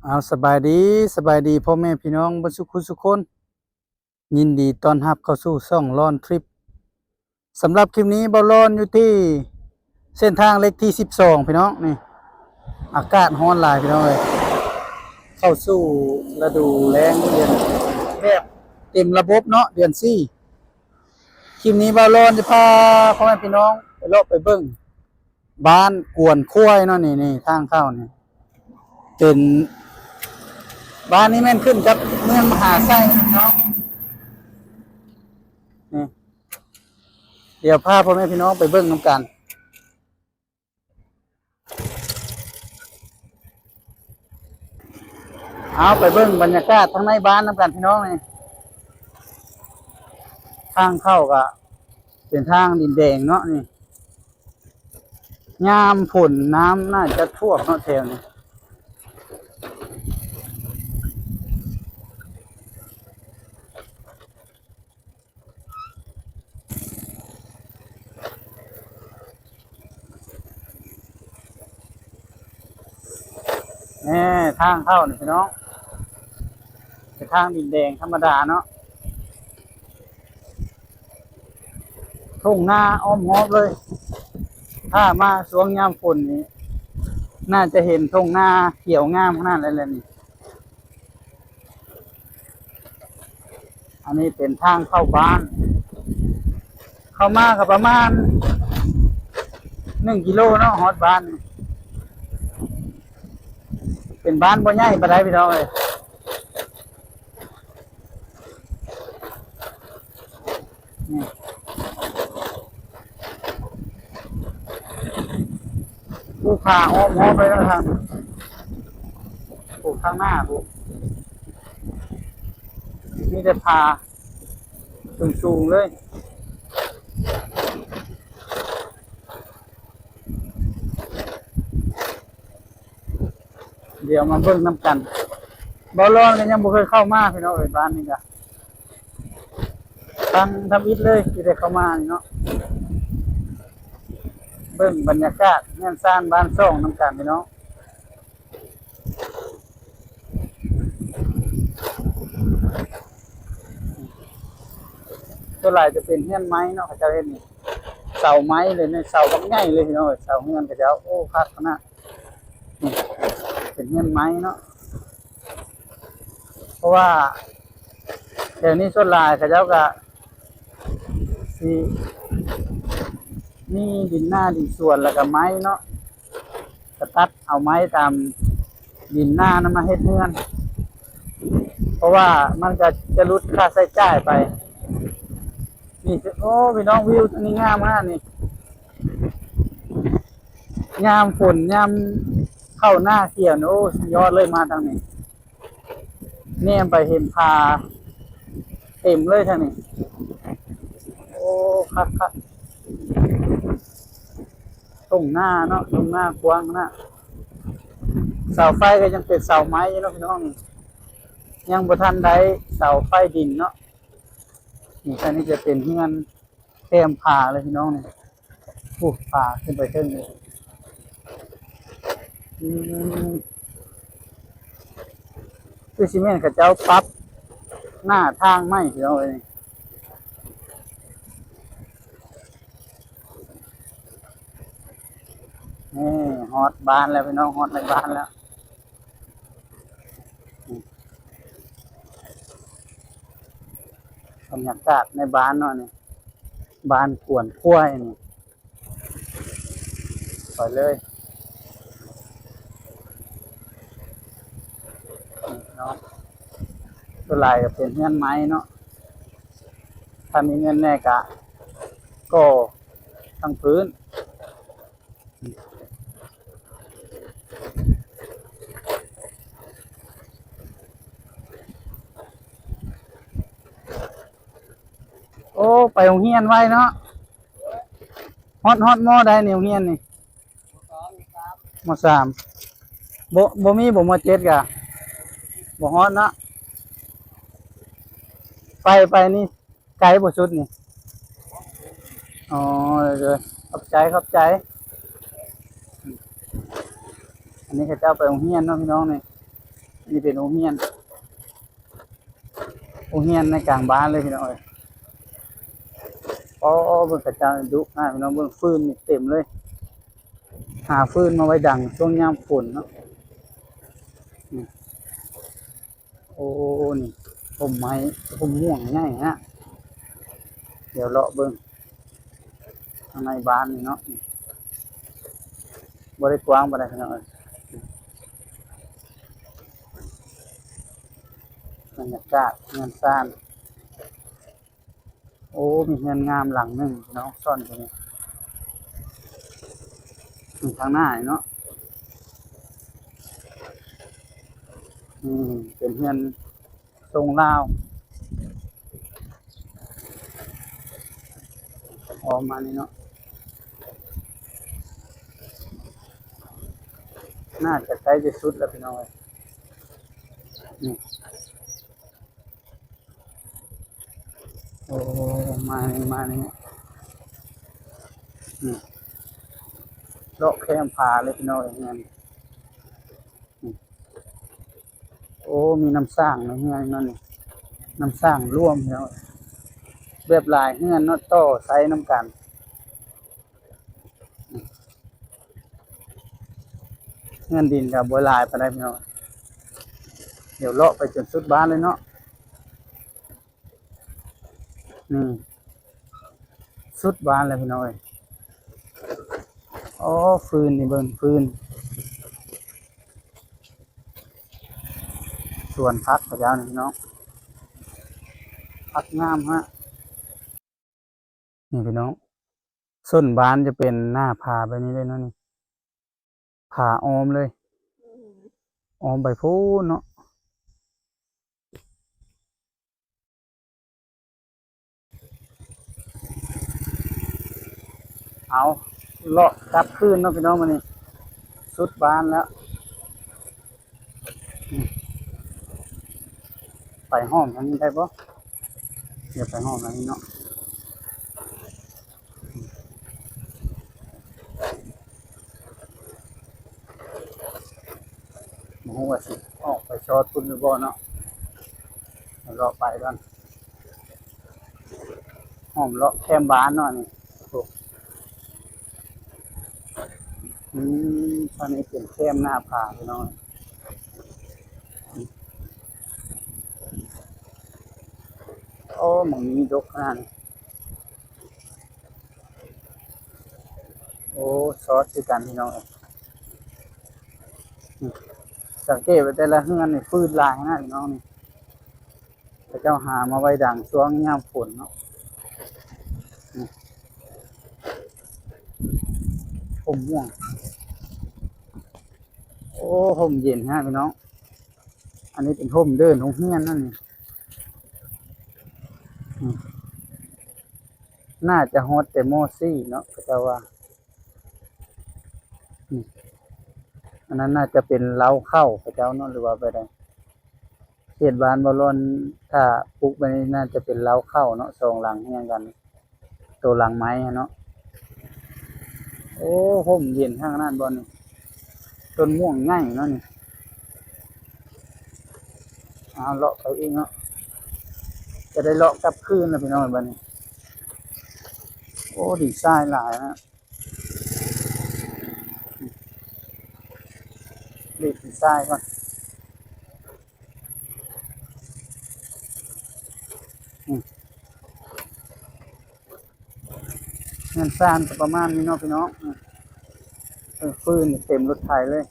ເອົາ ສະບາຍດີ ສະບາຍດີພໍ່ແມ່ພີ່ນ້ອງເບິດສຸຂູສຸຄົນ, ຍິນດີຕ້ອນຮັບເຂົ້າສູ່ຊ່ອງລອນທຣິບ. ສຳລັບຄລິບນີ້ ເບົາລອນຢູ່ທີ່ເສັ້ນທາງເລກທີສິບສອງ ພີ່ນ້ອງ. ນີ້ ອາກາດຮ້ອນຫຼາຍພີ່ນ້ອງເອີຍ, ເຂົ້າສູ່ລະດູແລ້ງເດືອນ ແບບເຕັມລະບົບເນາະ ເດືອນສີ່. ຄລິບນີ້ ເບົາລອນຈະພາພໍ່ແມ່ພີ່ນ້ອງໄປເລາະໄປເບິ່ງ ບ້ານກວນຄວາຍເນາະ. ນີ້ ນີ້ທາງເຂົ້ານີ້ ເປັນ ບ້ານນີ້ແມ່ນຂຶ້ນກັບເມືອງມະຫາໄຊເນາະ. ນີ້ ດຽວພາພໍ່ແມ່ພີ່ນ້ອງໄປເບິ່ງນຳກັນ. ເອົາ ໄປເບິ່ງບັນຍາກາດທາງໃນບ້ານນຳກັນພີ່ນ້ອງ. ນີ້ ທາງເຂົ້າກະເປັນທາງດິນແດງເນາະ. ນີ້ ຍາມຝົນນ້ຳໜ້າຈະຖ້ວມເນາະແຖວນີ້. ແນ່ ທາງເຂົ້ານີ້ພີ່ນ້ອງ ເປັນທາງດິນແດງທຳມະດາເນາະ. ທົ່ງນາອ້ອມຮອບເລີຍ. ຖ້າມາຊ່ວງຍາມຝົນນີ້ ໜ້າຈະເຫັນທົ່ງນາຂຽວງາມຂະໜາດເລີຍແຫຼະນີ້. ອັນນີ້ເປັນທາງເຂົ້າບ້ານ, ເຂົ້າມາກໍປະມານໜຶ່ງກິໂລເນາະ ຮອດບ້ານ. ເປັນບ້ານບໍ່ໃຫຍ່ປານໃດພີ່ນ້ອງເອີຍ. ນີ້ ປູກຜາອ້ອມຮອບໄປແລ້ວທາງ ປູກທາງໜ້າພຸ້ນ ມີແຕ່ຜາສູງໆເລີຍ. ດຽວມາເບິ່ງນຳກັນ. ເບົາລອນກໍຍັງບໍ່ເຄີຍເຂົ້າມາພີ່ນ້ອງເອີຍ, ບ້ານນີ້ກະຄັ້ງທຳອິດເລີຍທີ່ໄດ້ເຂົ້າມານີ້ເນາະ. ເບິ່ງບັນຍາກາດເຮືອນຊານບ້ານຊ່ອງນຳກັນພີ່ນ້ອງ. ສ່ວນຫຼາຍຈະເປັນເຮືອນໄມ້ເນາະ ເຂົາເຈົ້າເຮັດນີ້ ເສົາໄມ້ເລີຍນີ້ ເສົາບັກໃຫຍ່ເລີຍພີ່ນ້ອງເອີຍ. ເສົາເຮືອນເຂົາເຈົ້າ ໂອ້ ຄັກຂະໜາດ. ນີ້ເປັນເຮືອນໄມ້ເນາະ ເພາະວ່າແຖວນີ້ສ່ວນຫຼາຍເຂົາເຈົ້າກະຊິມີດິນນາດິນສວນ ແລ້ວກະໄມ້ເນາະ ກະຕັດເອົາໄມ້ຕາມດິນນານັ້ນມາເຮັດເຮືອນ ເພາະວ່າມັນກະຈະຫຼຸດຄ່າໃຊ້ຈ່າຍໄປ. ນີ້ ໂອ້ ພີ່ນ້ອງ ວິວນີ້ງາມຂະໜາດນີ້. ຍາມຝົນ ຍາມເຂົ້າໜ້າຂຽວນີ້ ໂອ້ ສຸດຍອດເລີຍ ມາທາງນີ້ ແນມໄປເຫັນຜາເຕັມເລີຍທາງນີ້. ໂອ້ ຄັກໆ ທົ່ງນາເນາະ ທົ່ງນາກວ້າງນະ. ເສົາໄຟກໍຍັງເປັນເສົາໄມ້ຢູ່ເນາະພີ່ນ້ອງ, ຍັງບໍ່ທັນໄດ້ເສົາໄຟດິນເນາະ. ນີ້ ອັນນີ້ຈະເປັນເຮືອນແຄມຜາເລີຍພີ່ນ້ອງນີ້. ໂອ້ ຜາຂຶ້ນໄປເທິງນີ້ ອືມ ຄືຊິແມ່ນເຂົາເຈົ້າປັບໜ້າທາງໃໝ່ພີ່ນ້ອງເອີຍ. ນີ້ ຮອດບ້ານແລ້ວພີ່ນ້ອງ, ຮອດໃນບ້ານແລ້ວ. ບັນຍາກາດໃນບ້ານເນາະນີ້, ບ້ານກວນຄວາຍນີ້. ໄປເລີຍເນາະ, ສ່ວນຫຼາຍກໍເປັນເຮືອນໄມ້ເນາະ, ຖ້າມີເງິນແດ່ກະກໍ່ທັງພື້ນ. ໂອ້ ໄປໂຮງຮຽນໄວເນາະ. ຮອດ ຮອດ ມໍໃດນີ້ ໂຮງຮຽນນີ້? ມໍສາມ. ບໍ່ ບໍ່ມີບໍ່ ມໍເຈັດກະບໍ່ຮອດເນາະ. ໄປ ໄປນີ້ໄກບໍ່ ຊຸດນີ້? ອໍ ໂດຍ ຂອບໃຈ ຂອບໃຈ. ອັນນີ້ເຂົາເຈົ້າໄປໂຮງຮຽນເນາະ ພີ່ນ້ອງນີ້. ນີ້ເປັນໂຮງຮຽນ ໂຮງຮຽນໃນກາງບ້ານເລີຍພີ່ນ້ອງເອີຍ. ອໍ ເບິ່ງເຂົາເຈົ້າດຸນະພີ່ນ້ອງ ເບິ່ງຟືນນີ້ເຕັມເລີຍ ຫາຟືນມາໄວ້ດັງຊ່ວງຍາມຝົນເນາະ. ນີ້ ໂອ້ ນີ້ ຕົ້ນໄມ້ ຕົ້ນມ່ວງໃຫຍ່ຮະ. ດຽວເລາະເບິ່ງ ທາງໃນບ້ານນີ້ເນາະ ນີ້ ບໍ່ໄດ້ກວ້າງປານໃດພີ່ນ້ອງເອີຍ. ບັນຍາກາດເຮືອນຊານ ໂອ້ ມີເຮືອນງາມຫຼັງໜຶ່ງພີ່ນ້ອງ ຊ່ອນຢູ່ນີ້ ຢູ່ທາງໜ້ານີ້ເນາະ. ອືມ ເປັນເຮືອນ ຊົງລາວ ອອກມານີ້ເນາະ ໜ້າຈະໃກ້ຈະສຸດແລ້ວພີ່ນ້ອງເອີຍ. ນີ້ ໂອ້ ມານີ້ ມານີ້ ນີ້ ເລາະແຄມຜາເລີຍພີ່ນ້ອງເອີຍ. ນີ້ ໂອ້ ມີນ້ຳສ້າງໃນເຮືອນນັ້ນນີ້ ນ້ຳສ້າງລວມແລ້ວ ແບບຫຼາຍເຮືອນເນາະ ຕໍ່ໃຊ້ນຳກັນ. ເຮືອນດິນກໍບໍ່ຫຼາຍປານໃດພີ່ນ້ອງ ດຽວເລາະໄປຈົນສຸດບ້ານເລີຍເນາະ. ນີ້ ສຸດບ້ານແລ້ວພີ່ນ້ອງເອີຍ. ອໍ ຟືນນີ້ ເບິ່ງຟືນ ສວນຜັກເຂົາເຈົ້ານີ້ພີ່ນ້ອງ ຜັກງາມຮະ. ນີ້ພີ່ນ້ອງ ສົ້ນບ້ານຈະເປັນໜ້າຜາແບບນີ້ເລີຍເນາະ ນີ້ ຜາອ້ອມເລີຍ ອ້ອມໄປພຸ້ນເນາະ. ເອົາ ເລາະກັບຄືນເນາະພີ່ນ້ອງ ມື້ນີ້ສຸດບ້ານແລ້ວ. ໄປຫ້ອມທາງນີ້ໄດ້ບໍ່? ດຽວໄປຫ້ອມທາງນີ້ເນາະ. ບໍ່ຮູ້ວ່າຊິອອກໄປຊອດພຸ້ນຫຼືບໍ່ເນາະ. ເລາະໄປກ່ອນ ອ້ອມເລາະແຄມບ້ານເນາະນີ້. ໂອ້ ອືມ ອັນນີ້ເປັນແຄມໜ້າຜາພີ່ນ້ອງ. ໂອ້ ໝ່ອງນີ້ດົກຂະໜາດນີ້. ໂອ້ ຊອດຄືກັນພີ່ນ້ອງເອີຍ. ອືມ ສັງເກດວ່າແຕ່ລະເຮືອນນີ້ຟືນຫຼາຍນະພີ່ນ້ອງນີ້. ເຂົາເຈົ້າຫາມາໄວ້ດັງຊ່ວງຍາມຝົນເນາະ. ນີ້ ຮົ່ມມ່ວງ ໂອ້ ຮົ່ມເຢັນແຮງພີ່ນ້ອງ. ອັນນີ້ເປັນຮົ່ມເດີ່ນໂຮງຮຽນນັ້ນນີ້. ອືມ ໜ້າຈະຮອດແຕ່ ມໍສີ່ ເນາະ ເຂົາເຈົ້າວ່າ. ອືມ ອັນນັ້ນໜ້າຈະເປັນເລົ້າເຂົ້າເຂົາເຈົ້າເນາະ ຫຼືວ່າແບບໃດ. ເຂດບ້ານບໍ່ລ້ອນ ຖ້າປຸກໄປນີ້ໜ້າຈະເປັນເລົ້າເຂົ້າເນາະ ສອງຫຼັງຮຽງກັນ ໂຕຫຼັງໄມ້ຫັ້ນເນາະ. ໂອ້ ຮົ່ມເຢັນຂະໜາດບ່ອນນີ້ ຕົ້ນມ່ວງໃຫຍ່ເນາະນີ້. ເອົາ ເລາະໄປອີກເນາະ ຈະໄດ້ເລາະກັບຄືນແລ້ວພີ່ນ້ອງ ບັດນີ້. ໂອ້ ດິນຊາຍຫຼາຍນະ. ເລດທາງຊ້າຍກ່ອນ. ອືມ ເຮືອນຊານກໍປະມານນີ້ເນາະພີ່ນ້ອງ. ເອີ ຟືນເຕັມລົດໄຖເລີຍ.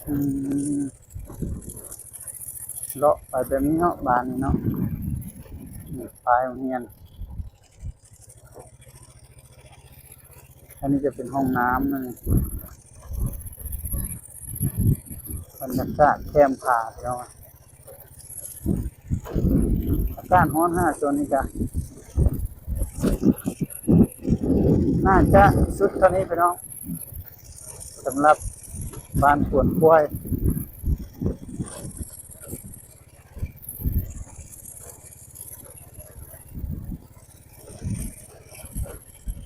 ອືມ ເລາະໄປແບບນີ້ເນາະ ບ້ານນີ້ເນາະ. ນີ້ປ້າຍໂຮງຮຽນ. ອັນນີ້ຈະເປັນຫ້ອງນ້ຳນະນີ້. ບັນຍາກາດແຄມຜາພີ່ນ້ອງ. ອາກາດຮ້ອນຫາ ຊ່ວງນີ້ກະໜ້າຈະສຸດເທົ່ານີ້ພີ່ນ້ອງ ສຳລັບບ້ານກວນກວາຍ.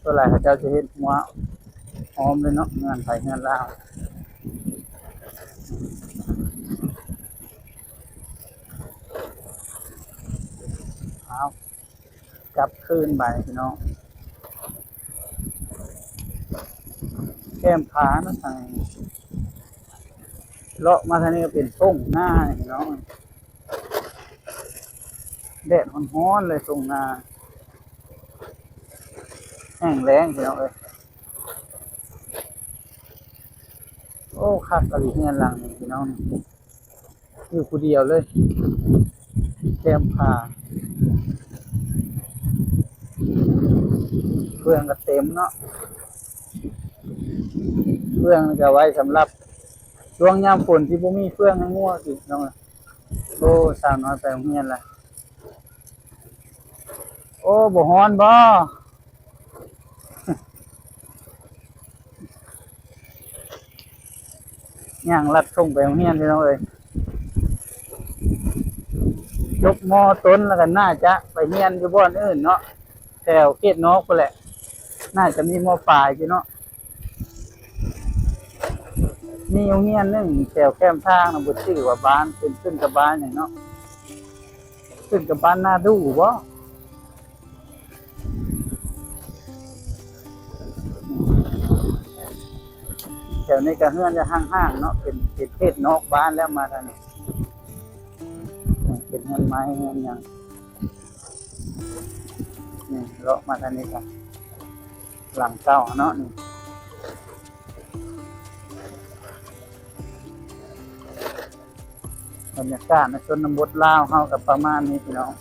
ສ່ວນຫຼາຍເຂົາເຈົ້າຈະເຮັດຮົ້ວ ອມເລີຍເນາະ ເຮືອນໃຜເຮືອນລາວ. ເອົາ ກັບຄືນໄປພີ່ນ້ອງ ແຄມຜາເນາະ ທາງນີ້ ເລາະມາທາງນີ້ກໍເປັນທົ່ງນາພີ່ນ້ອງ. ແດດຮ້ອນໆເລີຍ ທົ່ງນາແຫ້ງແລ້ງພີ່ນ້ອງເອີຍ. ໂອ້ ຄັກອີ່ຫຼີເຮືອນຫຼັງນີ້ພີ່ນ້ອງ ຢູ່ຜູ້ດຽວເລີຍ ແຄມຜາ ເຟືອງກໍເຕັມເນາະ ເຟືອງນີ້ກໍໄວ້ສຳລັບຊ່ວງຍາມຝົນທີ່ບໍ່ມີເຟືອງໃຫ້ງົວກິນພີ່ນ້ອງເອີຍ. ໂອ້ ສາວນ້ອຍໄປໂຮງຮຽນລະ. ໂອ້ ບໍ່ຮ້ອນບໍ່? ຍ່າງລັດທົ່ງໄປໂຮງຮຽນພີ່ນ້ອງເອີຍ. ຈົບ ມ.ຕົ້ນ ແລ້ວກໍໜ້າຈະໄປຮຽນຢູ່ບ່ອນອື່ນເນາະ ແຖວເຂດນອກພຸ້ນແຫຼະ. ໜ້າຈະມີ ມ.ປາຍຢູ່ເນາະ. ມີໂຮງຮຽນໜຶ່ງແຖວແຄມທາງນະ ບໍ່ຈື່ວ່າບ້ານ ເປັນຂຶ້ນກັບບ້ານຫຍັງເນາະ ຂຶ້ນກັບບ້ານນາດູບໍ່? ແຖວນີ້ກໍເຮືອນຈະຫ່າງໆເນາະ ເປັນ ເປັນເຂດນອກບ້ານແລ້ວ ມາທາງນີ້ ເປັນເຮືອນໄມ້ເຮືອນຫຍັງ. ນີ້ເລາະມາທາງນີ້ກໍຫຼັງເກົ່າເນາະນີ້. ບັນຍາກາດໃນຊົນນະບົດລາວເຮົາກໍປະມານນີ້ພີ່ນ້ອງ.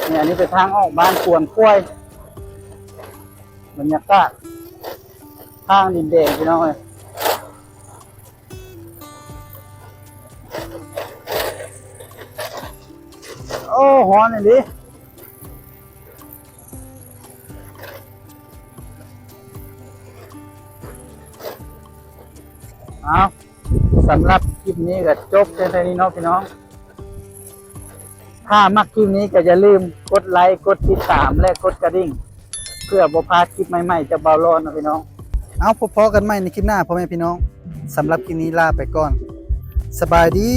ນີ້ ອັນນີ້ເປັນທາງອອກບ້ານຄວນຄວາຍ ບັນຍາກາດທາງດິນແດງພີ່ນ້ອງເອີຍ. ໂອ້ ຮ້ອນອີ່ຫຼີ. ເອົາ ສຳລັບຄລິບນີ້ກໍຈົບແຕ່ເທົ່ານີ້ເນາະພີ່ນ້ອງ. ຖ້າມັກຄລິບນີ້ກໍຢ່າລືມກົດໄລ ກົດຕິດຕາມ ແລະ ກົດກະດິ່ງ ເພື່ອບໍ່ພາດຄລິບໃໝ່ໆຈາກບ່າວຫຼອນເນາະພີ່ນ້ອງ. ເອົາ ພົບພໍ້ກັນໃໝ່ໃນຄລິບໜ້າພໍ່ແມ່ພີ່ນ້ອງ. ສຳລັບຄລິບນີ້ລາໄປກ່ອນ. ສະບາຍດີ.